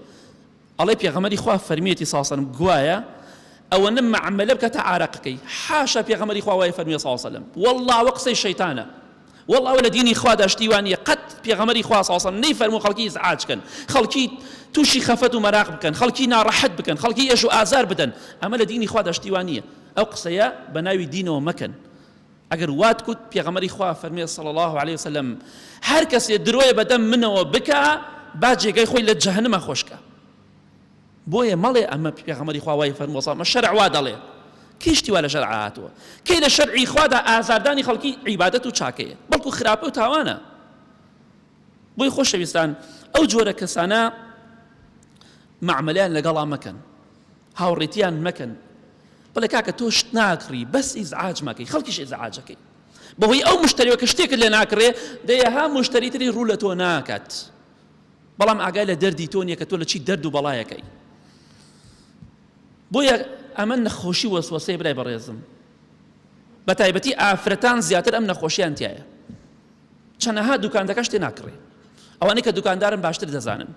ئەڵێ پێغەمبەری خوا فەرمیەتی صلی الله علیه وسلم گوایە ئەوەنە مەعمەلە بکە تا عارەقەکەی. حاشا پێغەمبەری خوا وای فەرمیە صلی الله علیه وسلم، والله ئەوە قسەی شەیتانە، والله ئەوە لە دینی خوادا شتی وا نییە. قەت پێغەمبەری خوا صلی الله علیه وسلم نەیفەرموو خەڵکی ئیزعاج کەن، خەڵکی تووشی خەفەت و مەراق بکەن، خەڵکی ناڕەحەت بکەن، خەڵکی ئێش و ئازار بدەن. ئەمە لە دینی خوادا شتی وا نییە. ئەو قسەیە بە ناوی دینەوە مەکەن. ئەگەر وات کوت پێغەمبەری خوا فەرمیە صلی الله علیه وسلم هەر کەسێ درۆیە بەدەم منەوە بکا با جێگای خۆی لە جەهەنمە خۆشکە. بۆیە مەڵێ ئەمە پێغەمبەری خوا وای فەرمووە صلی الله علیه شەرع وا دەڵێ. کەی شتی وا لە شەرع هاتووە؟ کەی لە شەرعی خوادا ئازاردانی خەڵکی عیبادەت و چاکەیە، بەڵکو خراپە و تاوانە. بۆی خۆشەویستان ئەو جۆرە کەسانە مەعمەلەیان لەگەڵا مەکەن، هاوڕێتیان مەکەن. بڵێ کاکە تۆ شت ناکڕی بەس ئیزعاج مەکەی، خەڵکیش ئیزعاجەکەی. بەهۆی ئەو مشتەریەوە کە شتێکت لێ ناکڕێ دەیەها مشتەری تری ڕوو لە تۆ ناکات، بەڵام ئاگای لە دەردی تۆ نییە کە تۆ لە چی دەرد و بەڵایەکەی. بۆیە ئەمە نەخۆشی وەسوەسەیە برای بەڕێزم، بە تایبەتی ئافرەتان زیاتر ئەم نەخۆشیان تایە. چەنەها دوکاندەکە شتێ ناکڕێ، ئەوانەی کە دوکاندارن باشتر دەزانن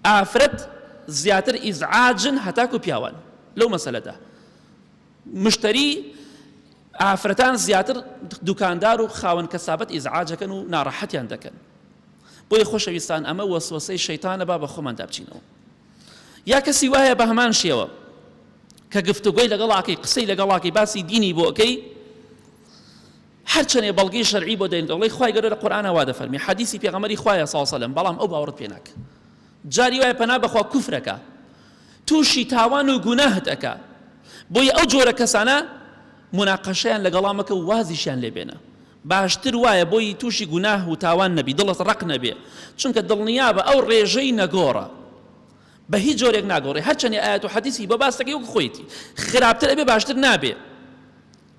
ئافرەت زیاتر ئیزعاجن هەتاکو پیاوان لەو مەسەلەدا. مشتری ئافرەتان زیاتر دوکاندار و خاوەن کەسابەت ئیزعاجەکەن و ناڕەحەتیان دەکەن. بۆیە خۆشەویستان ئەمە وەسوەسەی شەیتانە، با بە خۆماندا بچینەوە. یا کەسی وایە بە هەمان شێوە کە گفتوگۆی لەگەڵاکەی، قسەی لەگەڵاکەی، باسی دینی بۆ ئەکەی، هەرچەنێ بەڵگەی شەرعی بۆ دێنیتەوە، بڵێی خوای گەورە لە قورئانا وا دەفەرمێ، حەدیسی پێغەمبەری خوایە صلی الله علیه وسلم، بەڵام ئەو باوەڕت پێ ناکا. جاری وایە پەنا بەخوا کوفرەکا، تووشی تاوان و گوناهت ئەکا. بۆیە ئەو جۆرە کەسانە مناقەشەیان لەگەڵا مەکە و وازیشیان لێ بێنە. باشتر وایە بۆی تووشی گوناه و تاوان نەبی، دڵت ڕەق نەبێ، چونکە دڵنیابە ئەو ڕێژەی نەگۆڕە، بە هیچ جۆرێک ناگۆڕێ. هەرچەنێ ئایەت و حەدیسی بۆ باس دەکەی وەک خۆیەتی، خراپتر ئەبێ باشتر نابێ.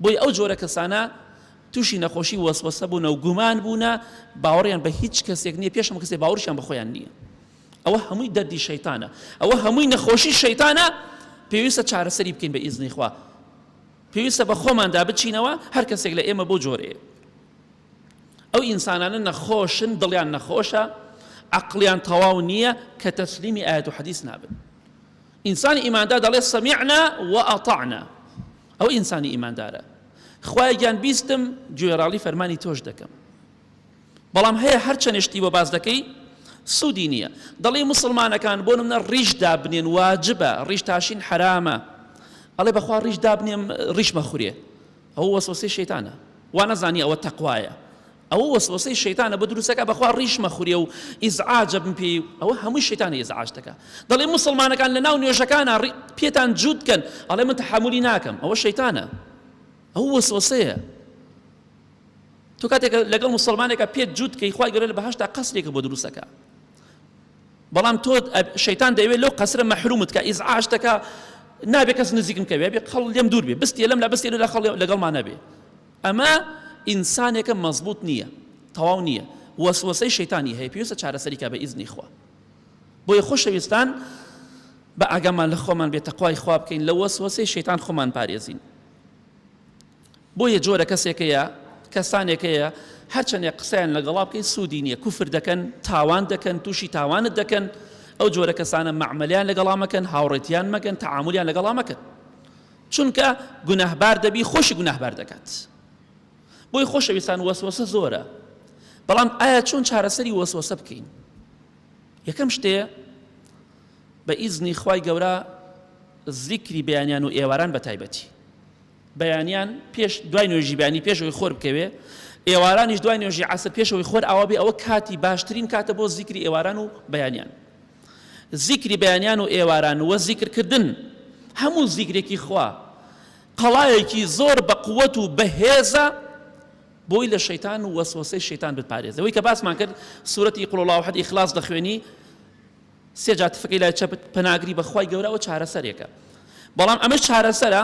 بۆیە ئەو جۆرە کەسانە تووشی نەخۆشی وەسوەسە بوونە و گومان بوونە، باوەڕیان بە هیچ کەسێک نییە، پێش هەموو کەسێک باوەڕیشیان بە خۆیان نییە. ئەوە هەمووی دەردی شەیتانە، ئەوە هەمووی نەخۆشی شەیتانە، پێویستە چارەسەری بکەین بە ئیزنی خوا. پێویستە بە خۆماندا بچینەوە، هەر کەسێک لە ئێمە بۆ جۆرەیە. ئەو ئینسانانە نەخۆشن، دڵیان نەخۆشە، عەقڵیان تەواو نییە کە تەسلیمی ئایەت و حەدیث نابن. ئینسانی ئیماندار دەڵێ سەمیعنا وئەطعنا، ئەو ئینسانی ئیماندارە، خوایە گیان بیستم گوێڕاڵی فەرمانی تۆش دەکەم. بەڵام هەیە هەرچەنێ شتی بۆ باس دەکەی سوودی نییە. دەڵێی موسڵمانەکان بۆ نمونە ڕیش دابنێن واجبە، ڕیش تاشین حەرامە. ئەڵێ بەخوا ڕیش دابنێم ڕیش مەخورێ. ئەوە وەسوەسەی شەیتانە. وا نەزانی ئەوە تەقوایە. ئەوە وەسوەسەی شەیتانە بۆ دروستەکە بەخوا ڕیش مەخورێ و ئیزعاجە بم پێی، ئەوە هەمووی شەیتانە ئیزعاج دەکا. دەڵێ موسڵمانەکان لەناو نوێژەکانا پێتان جووت بکەن، ئەڵێ من تەحەمولی ناکەم. ئەوە شەیتانە، ئەوە وەسوەسەیە. تۆ کاتێک لەگەڵ موسڵمانێکا پێت جووت کەی خوای گەورە لە بەهەشتا قەسرێکە بۆ دروستەکە، بەڵام تۆ شەیتان دەیەوێت لەو قەسرە مەحرومت کە ئیزعاج دەکا، نابێ کەس نزیکم کەوێ، بێ خەڵ لێم دوور بێ، بستێ لەم لا بستێ لەم لا خەڵ لەگەڵمان نەبێ. ئەمە ئینسانێکە مەزبوط نییە، تەواو نییە، وەسوەسەی شەیتانی هەیە، پێویستە چارەسەری کە بە ئیزنی خوا. بۆیە خۆشەویستان بە ئاگامان لە خۆمان بێ، تەقوای خوا بکەین، لە وەسوەسەی شەیتان خۆمان پارێزین. بۆیە جۆرە کەسێک هەیە، کەسانێک هەیە هەرچەندێک قسەیان لەگەڵا بکەی سوودی نییە، کوفر دەکەن، تاوان دەکەن، تووشی تاوانت دەکەن. ئەو جۆرە کەسانە مەعمەلیان لەگەڵا مەکەن، هاوڕێتیان مەکەن، تەعامولیان لەگەڵا مەکەن، چونکە گوناهبار دەبی، خۆشی گوناهبار دەکات. بۆی خۆشەویستان وەسوەسە زۆرە، بەڵام ئایا چۆن چارەسەری وەسوەسە بکەین؟ یەکەم شتێ بە ئیزنی خوای گەورە زیکری بەیانیان و ئێواران بە تایبەتی، بەیانیان پێش دوای نوێژی بەیانی پێش ئەوەی خۆر بکەوێ، ئێوارانیش دوای نوێژی عەسر پێش ئەوەی خۆر ئاوا بێ، ئەوە کاتی باشترین کاتە بۆ زیکری ئێواران و بەیانیان. زیکری بەیانیان و ئێواران وە زیکر کردن هەموو زیکرێکی خوا قەڵایەکی زۆر بە قوەت و بەهێزە بۆی لە شەیتان و وەسوەسەی شەیتان بتپارێزێ. ئەوەی کە باسمان کرد سورەتی قل الله احد ئیخلاص دەخوێنی سێ جار تفەکەی لای چەپت پەناگری بە خوای گەورە ئەوە چارەسەرێکە بەڵام ئەمە چارەسەرە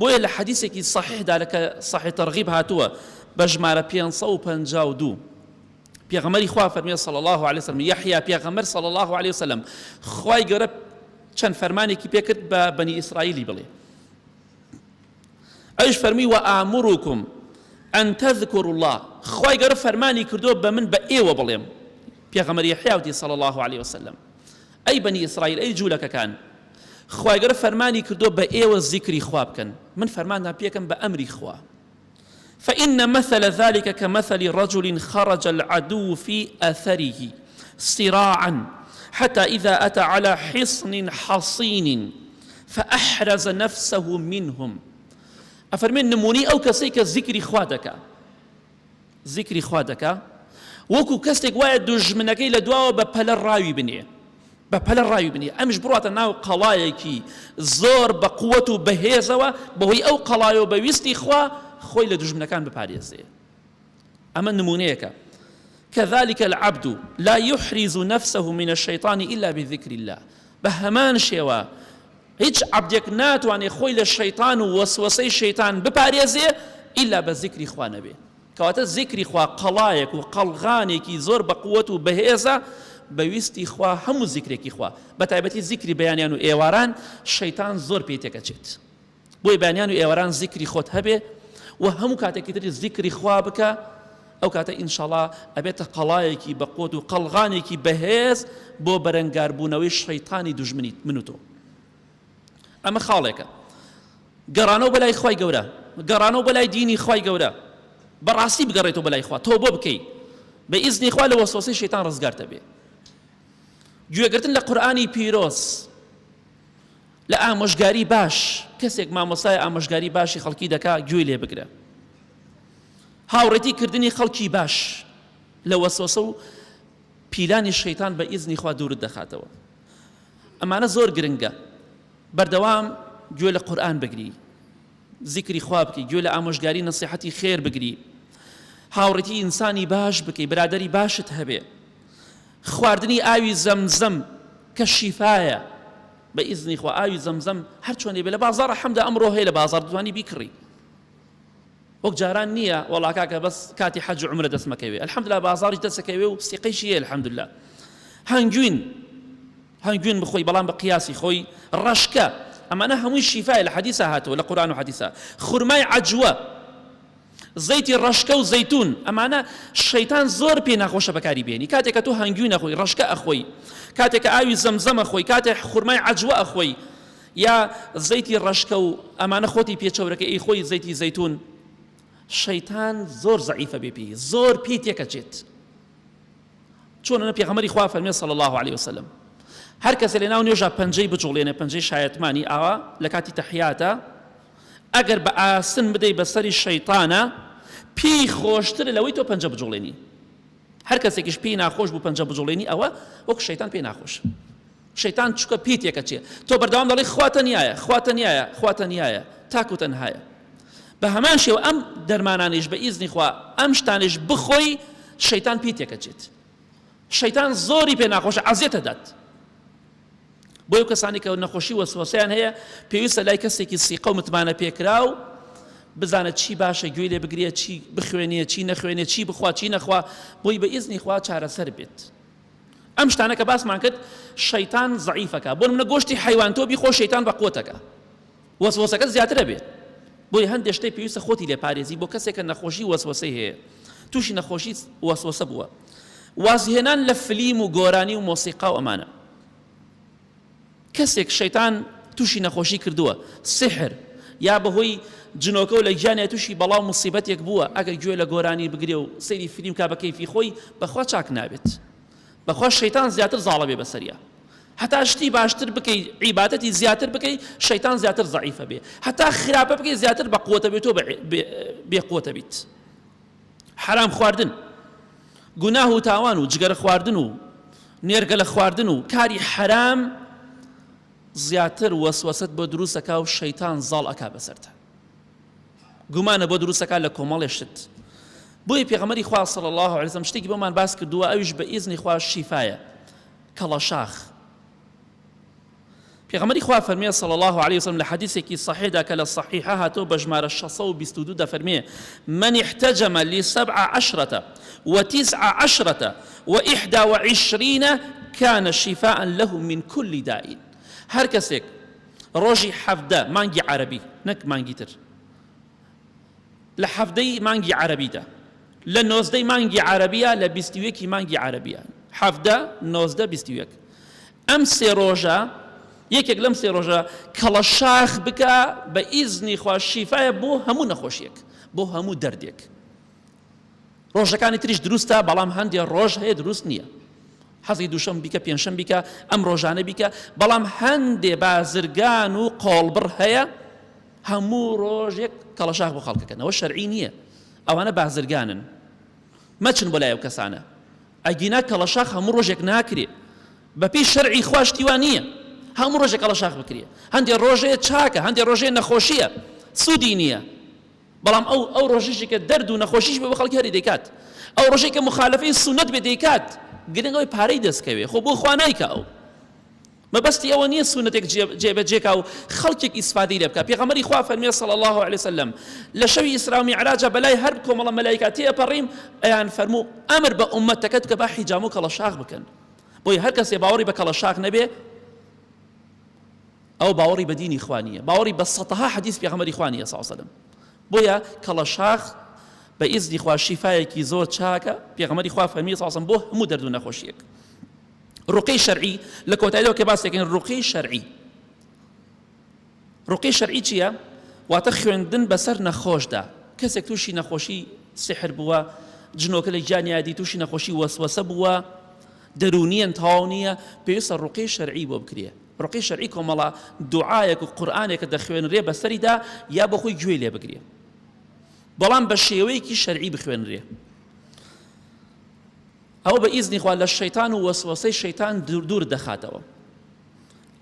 بۆیە لە حەدیسێکی صحیحدا لە کە صحیح ترغیب هاتووە بە ژمارە 552 پێغەمبەری خوا فەرمی صلی الله علیه وسلم یحیی پێغەمبەر صلی الله علیه وسلم خوای گەورە چەند فەرمانێکی پێکرد بە بەنی ئیسرائیلی بڵێ ئەویش فەرمی وآمرکم ان تذکروا اللە خوای گەورە فەرمانی کردووە بە من بە ئێوە بڵێم پێغەمبەر یەحیا وتی صلی اللە علیه وسلم ئەی بەنی ئیسرائیل ئەی جوولەکەکان خوای گەورە فەرمانی کردووە بە ئێوە زیکری خوا بکەن من فەرمانتان پێکەم بە ئەمری خوا فإن مثل ذلك كمثل رجل خرج العدو في أثره سراعا حتى إذا أتى على حصن حصين فأحرز نفسه منهم ئەفەرمێ نمونەی ئەو کەسەی کە زیکری خوا دەکا زیکری خوا دەکا وەکو کەسێک وایە دوژمنەکەی لە دواوە بە پەلە ڕاوی بنێ بە پەلە ڕاوی بنێ ئەمیش بڕاتە ناو قەڵایەکی زۆر بە قووەت و بەهێزەوە بەهۆی ئەو قەڵایەوە بە ویستی خوا خۆی لە دوژمنەکان بپارێزێ ئەمە نمونەیەکە كذلك العبد لا يحرز نفسه من الشيطان إلا بذكر الله بە هەمان شێوە هیچ عەبدێک ناتوانێ خۆی لە شەیتان و وەسوەسەی شەیتان بپارێزێ ئیلا بە زیکری خوا نەبێ کەواتە زیکری خوا قەڵایەک و قەڵغانێکی زۆر بە قوەت و بەهێزە بە ویستی خوا هەموو زیکرێکی خوا بە تایبەتی زیکری بەیانیان و ئێواران شەیتان زۆر پێی تێکەچێت بۆیە بەیانیان و ئێواران زیکری خۆت هەبێ و هەموو کاتێکی تری زیکری خوا بکە ئەو کاتە ئینشەڵا ئەبێتە قەڵایەکی بەقوت و قەڵغانێکی بەهێز بۆ بەرەنگاربوونەوەی شەیتانی دوژمنی من و تۆ. ئەمە خاڵێکە. گەڕانەوە بەلای خوای گەورە، گەڕانەوە بەلای دینی خوای گەورە، بەڕاستی بگەڕێتەوە بەلای خوا، تۆبە بکەی، بە ئیزنی خوا لە وەسوەسەی شەیتان ڕزگارت ئەبێ. گوێگرتن لە قورئانی پیرۆز، لە ئامۆژگاری باش، کەسێک مامۆستای ئامۆژگاری باشی خەڵکی دەکا گوێی لێ بگرە. هاوڕێتی کردنی خەڵکی باش لە وەسوەسە و پیلانی شەیتان بە ئیزنی خوا دوورت دەخاتەوە. ئەمانە زۆر گرنگە. بەردەوام گوێ لە قورئان بگری، زیکری خوا بکەی، گوێ لە ئامۆژگاری نەسیحەتی خێر بگری، هاوڕێتی ئینسانی باش بکەی، برادەری باشت هەبێ. خواردنی ئاوی زەمزەم کە شیفایە بە ئیزنی خوا ئاوی زەمزەم هەر چۆنێ بێ لە بازاڕ حەمدە ئەمڕۆ هەیە لە بازاڕ دەتوانی بیکڕی وەک جاران نییە وەڵا کاکە بەس کاتی حەج و عومرە دەست مەکەوێ الحمدلله بازاڕیش دەستەکەوێ و سیقەیشی هەیە الحمدلله هەنگوین هەنگوین بخۆی بەڵام بە قیاسی خۆی ڕەشکە ئەمانە هەمووی شیفایە لە حەدیسا هاتووە لە قورئان و حەدیسا خورمای عەجوە زەیتی ڕەشکە و زەیتون ئەمانە شەیتان زۆر پێ ناخۆشە بەکاری بێنی کاتێک کە تۆ هەنگوین ئەخۆی ڕەشکە ئەخۆی کاتێک کە ئاوی زەمزەم ئەخۆی کاتێک خورمای عەجوە ئەخۆی یا زەیتی ڕەشکە و ئەمانە خۆتی پێ چەورەکە ئی خۆی زەیتی زەیتون شەیتان زۆر زەعیفە بێ پێی زۆر پێی تێکەچێت چۆنە پێغەمبەری خوا فەرمی صلی الله علیه وسلم هەر کەسێ لە ناو نوێژا پەنجەی بجوڵێنێ پەنجەی شایەتمانی ئاوا لە کاتی تەحیاتە ئەگەر بە ئاسن بدەی بەسەری شەیتانە پێی خۆشترە لەوەی تۆ پەنجە بجوڵێنی هەر کەسێکیش پێی ناخۆش بوو پەنجە بجوڵێنی ئەوە وەک شەیتان پێی ناخۆش شەیتان چکە پێی تێکەچێ تۆ بەردەوام دەڵێی خوا تەنیایە خوا تەنیایە خوا تەنیایە تاک و تەنهایە بە هەمان شێوە ئەم دەرمانانیش بە ئیزنی خوا ئەم شتانیش بخۆی شەیتان پێی تێکەچێت شەیتان زۆری پێ ناخۆشە عەزێتە دات بۆ کەسانی کە نەخۆشی وەسوەسەیان هەیە پێویستە لای کەسێکی سیقە و متمانە پێکراو بزانە چی باشە گوێی لێ بگرێ چی بخوێنێ چی نەخوێنێ چی بخوا چی نەخوا بۆی بە ئیزنی خوا چارەسەر بێت ئەم شتانە کە باسمان کرد شەیتان زەعیفەکە بۆ نمونە گۆشتی حەیوان تۆ بیخۆ شەیتان بە قوتەکە وەسوەسەکە زیاترە بێت بۆیە هەندێک شتێک پێویستە خۆتی لێ پارێزی بۆ کەسێک کە نەخۆشی وەسوەسەی هەیە تووشی نەخۆشی وەسوەسە بووە وازهێنان لە فلیم و گۆرانی و مۆسیقا و ئەمانە کەسێک شەیتان تووشی نەخۆشی کردووە، سیحر، یا بەهۆی جنۆکە و لە گیانیا تووشی بەڵا و موسیبەتێک بووە، ئەگەر گوێ لە گۆرانی بگرێ و سەیری فلیم کا بە کەیفی خۆی، بەخوا چاک نابێت. بەخوا شەیتان زیاتر زاڵە بێ بەسەریا. هەتا شتی باشتر بکەی، عیبادەتی زیاتر بکەی، شەیتان زیاتر زەعیفە بێ. هەتا خراپە بکەی زیاتر بە قوەتە بێ تۆ بێ قوەتە بیت. حەرام خواردن، گوناه و تاوان و جگەرە خواردن و. نێرگەلە خواردن و کاری حەرام زیاتر وەسوەسەت بۆ دروست ئەکا و شەیتان زاڵ ئەکا بەسەرتا. گومانە بۆ دروست ئەکا لە کۆمەڵێ شت. بۆیە پێغەمبەری خوا صلی اللە علیه وسلم شتێکی بۆمان باس کردووە ئەویش بە ئیزنی خوا شیفایە، کەڵەشاخ. پێغەمبەری خوا فەرمووی صلی اللە علیه وسلم لە حەدیثێکی صحیحدا کە لە صحیحە هاتووە بە ژمارە 622 دەفەرموێ من احتجم لسبع عشرة وتسع عشرة وإحدى وعشرین كان شفاء له من كل داء هەر کەسێک ڕۆژی 17 مانگی عەرەبی نەک مانگی تر لە حەڤدەی مانگی عەرەبیدا لە نۆزدەی مانگی عەرەبیە لە 21 مانگی عەرەبیە حەڤدە نۆزدە 21 ئەم سێ ڕۆژە یەکێک لەم سێ ڕۆژە کەڵەشاخ بکە بە ئیزنی خوا شیفایە بۆ هەموو نەخۆشیەک بۆ هەموو دەردێک ڕۆژەکانی تریش دروستە بەڵام هەندێ ڕۆژ هەیە دروست نییە حەزی دووشەم بیکە پێنجشەم بیکە ئەم ڕۆژانە بیکە بەڵام هەندێ بازرگان و قۆڵبڕ هەیە هەموو ڕۆژێک کەڵەشاخ بۆ خەڵکەکەن ئەوە شەرعی نییە ئەوانە بازرگانن مەچن بۆ لای ئەو کەسانە ئەگینا کەڵەشاخ هەموو ڕۆژێک ناکرێ بەپێی شەرعی خوا شتی وا نییە هەموو ڕۆژێک کەڵەشاخ بکرێ هەندێ ڕۆژێ چاکە هەندێ ڕۆژێ نەخۆشیە سوودی نییە بەڵام ئەو ئەو ڕۆژیشی کە دەرد و نەخۆشیش بێ بۆ خەڵکی هەری دەیکات ئەو ڕۆژەی کە مخالفەی سوننەت بێ دەیکات گرنگ ئەوەی پارەی دەستکەوێ خۆ بۆ خوا نایکا ئەو مەبەستی ئەوە نییە سوننەتێک جێبەجێ کا و خەڵکێک ئیسفادەی لێ بکا. پێغەمبەری خوا فەرمووی صلی اللە علیە وسلم لە شەوی ئیسرا و میعراجا بەلای هەر کۆمەڵە مەلایکا تێئەپەڕیم ئەیان فەرموو ئەمر بە ئوممەتەکەت بکە با حیجامە و کەڵەشاخ بکەن. بۆیە هەر کەسێ باوەڕی بە کەڵەشاخ نەبێ ئەو باوەڕی بە دینی خوا نییە، باوەڕی بە سەتەها حەدیث پێغەمبەری خوا نییە صلی اللە علیە وسلم. بۆیە کەڵەشاخ بە ئیزنی خوا شیفایەکی زۆر چاکە، پێغەمبەری خوا فەرمووی صلی اللە علیە وسلم بۆ هەموو دەرد و نەخۆشییەک. ڕوقیەی شەرعی لە کۆتاییدا کە باس دەکەین ڕوقیەی شەرعی ڕوقیەی شەرعی چییە؟ واتە خوێندن بەسەر نەخۆشدا کەسێک تووشی نەخۆشی سحر بووە جنۆکە لە گیانیادی تووشی نەخۆشی وەسوەسە بووە دەروونیان تەواو نییە پێویستە ڕوقیەی شەرعی بۆ بکرێ ڕوقیەی شەرعی کۆمەڵە دوعایەک و قورئانێکە دەخوێنرێ بەسەریدا یا بۆ خۆی گوێی لێ بگرێ بەڵام بە شێوەیەکی شەرعی بخوێنرێ ئەوە بە ئیزنی خوا لە شەیتان و وەسوەسەی شەیتان دوورت دەخاتەوە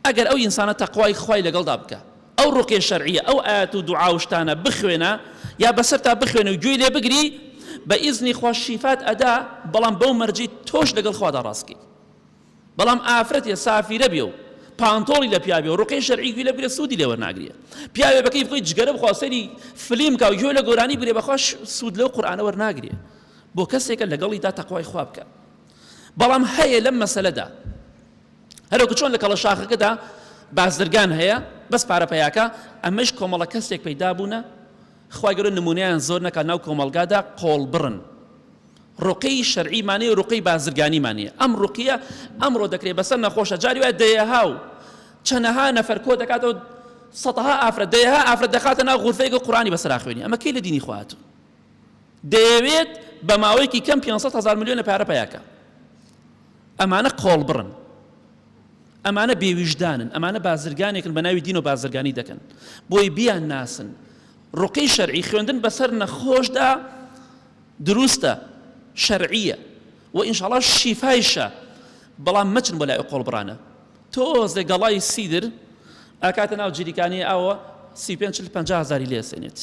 ئەگەر ئەو ئینسانە تەقوای خوای لەگەڵدا بکە ئەو ڕوقیە شەرعیە ئەو ئایەت و دوعا و شتانە بخوێنە یا بەسەرتا بخوێنە و گوێی لێ بگری بە ئیزنی خوا شیفات ئەدا بەڵام بەو مەرجەی تۆش لەگەڵ خوادا ڕاستکەی بەڵام ئافرەتێ سافیرە بێ و پانتۆڵی لە پیا بێ و ڕوقیەی شەرعی گوێی لێ بگرێ سوودی لێ وەرناگرێ پیاوێ بە کەیف خۆی جگەرە بخوا سەیری فلیم کا و گوێ لە گۆرانی بگرێ بەخوا سوود لەو قورئانە وەرناگرێ بۆ کەسێکە لەگەڵیدا تەقوای خوا بکە بەڵام هەیە لەم مەسەلەدا هەروەکو چۆن لە کەڵە شاخەکەدا بازرگان هەیە بەس پارە پیاکە ئەمەش کۆمەڵە کەسێک پەیدا بوونە خوای گەورە نمونەیان زۆر نەکا ناو کۆمەڵگادا قۆڵبڕن ڕوقیی شەرعیمان هەیە و ڕوقیی بازرگانیمان هەیە ئەم ڕوقیە ئەمڕۆ دەکرێت بەسەر نەخۆشە جاری وایە دەیەها و چەنەها نەفەر کۆ دەکاتەوە سەتەها ئافرەت دەیەها ئافرەت دەخاتە ناو غورفەیەک و قورئانی بەسەرا خوێنی ئەمە کەی لە دینی خوا هاتوو دەیەوێت بە ماوەیەکی کەم 500 هەزار ملیۆن لە پارە پیاکە ئەمانە قۆڵبڕن ئەمانە بێویژدانن ئەمانە بازرگانێکن بە ناوی دین و بازرگانی دەکەن بۆی بیان ناسن ڕقی شەرعی خوێندن بەسەر نەخۆشدا دروستە شەرعیە و ئینشاڵا شیفایشە بەڵام مەچن بۆ لای ئەو قۆڵبڕانە تۆزێ گەڵای سیدر ئاکاتە ناو جریکانی ئاوە 35 40 50 هەزاری لێ سێنێت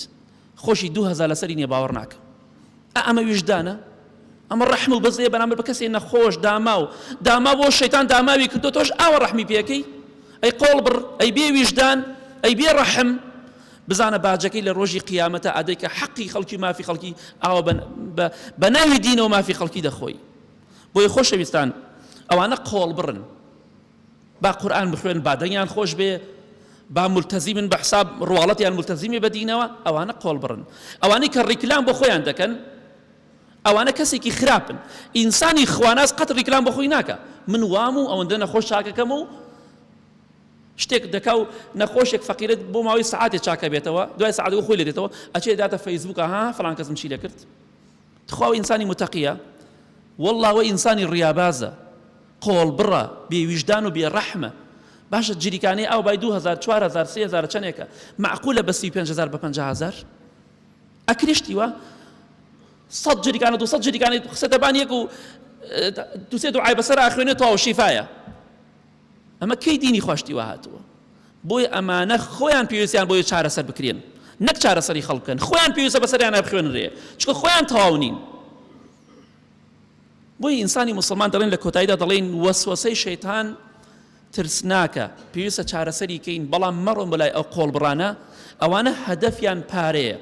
خۆشی 2000 لەسەری نییە باوەڕ ناکەم ئە ئەمە ویژدانە ئەمە ڕەحم و بەزەیە بەرامبەر بە کەسێ نەخۆش داماو داما بۆ شەیتان داماوی کردو تۆش ئاوە ڕەحمی پێکەی ئەی قۆڵ بڕ ئەی بێ ویژدان ئەی بێ ڕەحم بزانە باجەکەی لە ڕۆژی قیامەتە ئەدەی کە حەقی خەڵکی مافی خەڵکی ئاوە بە ناوی دینەوە مافی خەڵکی دەخۆی بۆیە خۆشەویستان ئەوانە قۆڵبڕن با قورئان بخوێن با دەنگیان خۆش بێ با ملتەزیمن بە حساب ڕواڵەتیان ملتەزیمی بە دینەوە ئەوانە قۆڵبڕن ئەوانەی کە ڕیکلام بۆ خۆیان دەکەن ئەوانە کەسێکی خراپن ئینسانی خواناس قەت ڕیکلام بۆ خۆی ناکە من وام و ئەوەندە نەخۆش چاکەکەم و شتێک دەکا و نەخۆشێک فەقیرە بۆ ماوەی سەعاتێ چاکە بێتەوە دوای سەعاتەکە خۆی لێ دێتەوە ئەچێ داتە فەیسبووک ها فڵان کەسم چی لێ کرد تخوا ئەوە ئینسانی متەقیە واللە ئەوە ئینسانی ڕیابازە قۆڵبڕە بێ ویژدان و بێ ڕەحمە باشە جریکانەی ئاو بای 2000 4000 3000 چەندێکە معقولە بە 35000 بە 50000 ئەکرێ شتی وا سەد جریکانە 200 جریکانەی خستە بان یەک و دوسێ دوعای بەسەر ئاخوێنێ تەواو شیفایە. ئەمە کەی دینی خوا شتی وا هاتووە؟ بۆیە ئەمانە خۆیان پێویستیان بۆیە چارەسەر بکرێن نەک چارەسەری خەڵک بکەن، خۆیان پێویستە بەسەریانە بخوێنرێ چونکە خۆیان تەواو نین. بۆیە ئینسانی موسڵمان دەڵێن لە کۆتاییدا دەڵێین وەسوەسەی شەیتان ترسناکە پێویستە چارەسەری کەین، بەڵام مەڕۆن بۆ لای ئەو قۆڵبڕانە، ئەوانە هەدەفیان پارەیە،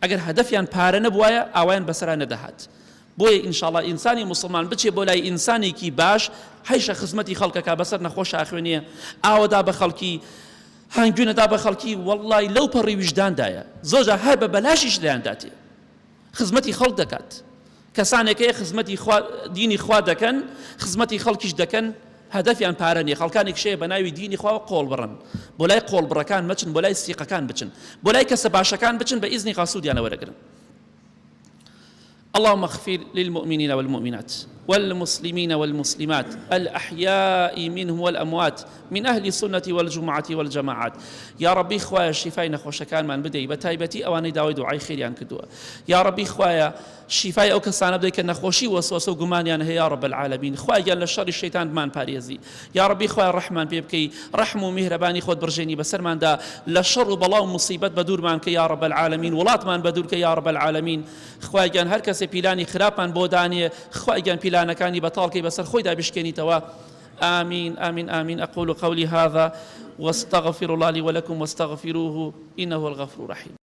ئەگەر هەدەفیان پارە نەبوایە ئاوایان بەسەرا نەدەهات. بۆیە ان شاء اللە ئینسانی موسڵمان بچێ بۆ لای ئینسانێکی باش هەیشە خزمەتی خەڵکەکا بەسەر نەخۆش ئاخوێنێ ئاوەدا بە خەڵکی هەنگوینەدا بە خەڵکی وەڵڵای لەو پەڕی ویژداندایە زۆر جار هەر بە بەلاشیش لێیان داتێ خزمەتی خەڵک دەکات کەسانێک هەیە خزمەتی خوا دینی خوا دەکەن خزمەتی خەڵکیش دەکەن هەدەفیان پارە نیە خەڵکانێکیش هەیە بە ناوی دینی خواوە قۆڵبڕن بۆ لای قۆڵبڕەکان مەچن بۆ لای سیقەکان بچن بۆ لای کەسە باشەکان بچن بە ئیزنی خوا سوودیان لەوەرەگرن. اللهم اغفر للمؤمنين والمؤمنات والمسلمين والمسلمات الأحياء منهم والأموات من أهل السنة والجمعة والجماعات یا ڕەبی خوایە شیفای نەخۆشەکانمان بدەی بە تایبەتی ئەوانەی داوای دوعای خێریان کردووە یا ڕەبی خوایە شیفای ئەو کەسانە بدەی کە نەخۆشی وەسوەسە و گومانیان هەیە یا رب العالمین خوایە گیان لە شەڕی شەیتان بمان پارێزی یا ڕەبی خوایە ڕەحمان پێ بکەی ڕەحم و میهرەبانی خۆت بڕژێنی بەسەرماندا لە شەڕ و بەڵا و موسیبەت بەدوورمان کە یا رب العالمین وڵاتمان بەدوور کە یا رب العالمین خوایە گیان هەر کەسێ پیلانی خراپمان بۆ دانێ خوایە گیان پیلانەکانی بەتاڵ کەی بەسەر خۆیدا بشکێنیتەوە آمین آمین آمین أقول قولي هذا واستغفر الله لي ولكم واستغفروه إنه هو الغفور الرحيم.